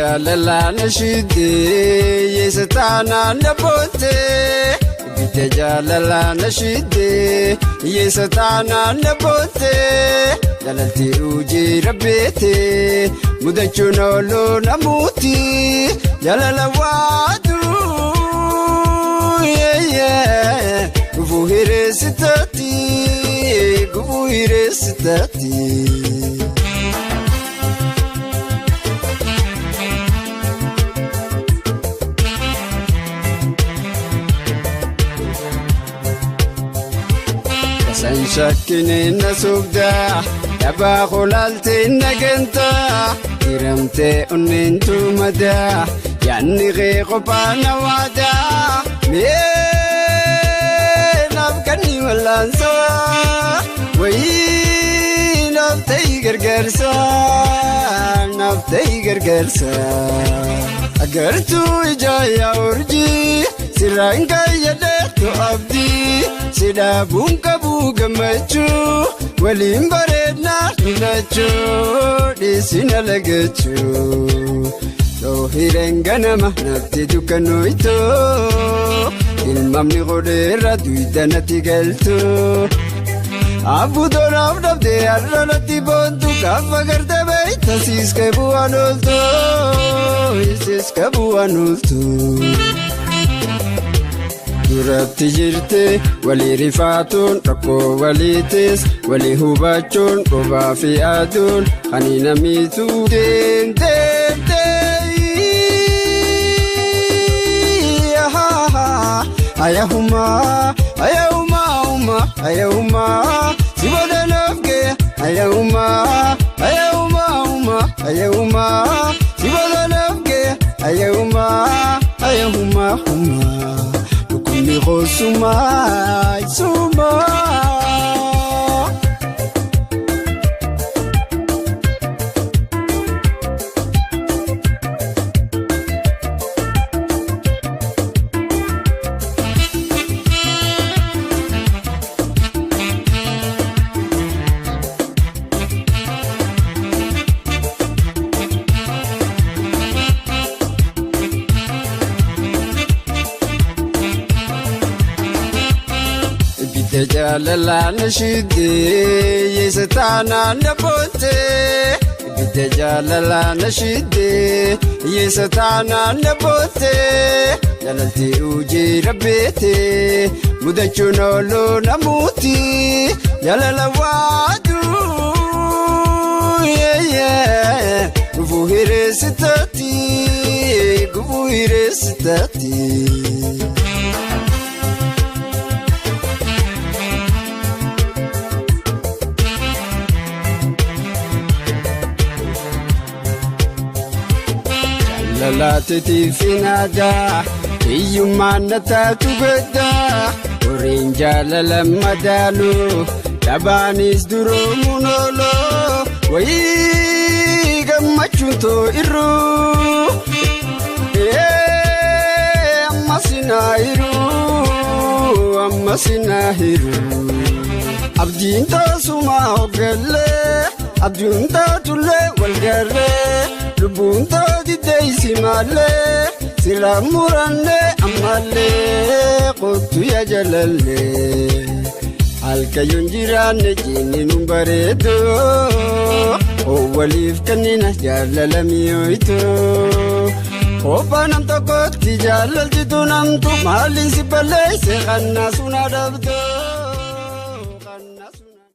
Jaalalaa na shidee yeessa taanaan na boontee. Ibidda jaalalaa na shidee yeessa taanaan na boontee. Jaalalti hojii rabbeetee mudachuun ooluu namuuti jaalala waaduu gufuu hireessitaati gufuu hireessitaati. San shakkini na sobdaa dhabaa kolaaltee na gantaa hiramtee onneen tumadaa yaadni kee qophaa na waadaa mee naaf kanni wal'aansaa wayii naaf ta'ii gargaarsaa naaf ta'ii gargaarsaa agartuu ijaa yaa urjii sirraan kaayyadheetu abdii. Sidhaabuun qabu gammachuu waliin bareednaa lulachuu dhiisina lagachuu Toohireen ganama natti dukkanooytoo ilmaamni godheerra duyda natti galtoo Abbuutoonaaf dhabdee har'a natti boontu gaafa garte beekta siiskee bu'aan ooltoo siiskee bu'aan ooltoo. Duratti jirti walii rifaatuun rakkoo waliitis walii hubachuun bobaa fi aduun ani namiitu deemtee. Ayahumaa ayahumaa umaa ayahumaa si boodanaaf gee ayahumaa ayahumaa umaa ayahumaa si boodanaaf gee ayahumaa ayahumaa umaa. Dhukkubni koosumaa sumaa. Ibidda jaalalaa na shidee yeessa taanaan na boontee. Ibidda jaalalaa na shidee yeessa taanaan na boontee. Jaalalti hojii rabbeetee mudachuun ooluu namuuti jaalala waaduu gufuu hireessitaati gufuu hireessitaati. Jaalalateetiif hin aadaa hiyyummaan na taatu gaddaa horiin jaalala madaalu dhabaanis duroomuun ooloo wayii gammachuun too irruu amma sinaa hiruu amma sinaa hiruu abdiin taasumaa hoggallee abdiin taatullee walgarree lubbuun taatiddeessi maallee sirraa murannee ammallee kottu yaa jalallee halkayyoon jiraanne jinni nu bareedo waliif kennina jaalala mi'ooyto Kophaa nam tokkotti jaalalchitu namtu maaliin si balleesse kannaa sun adabdoo.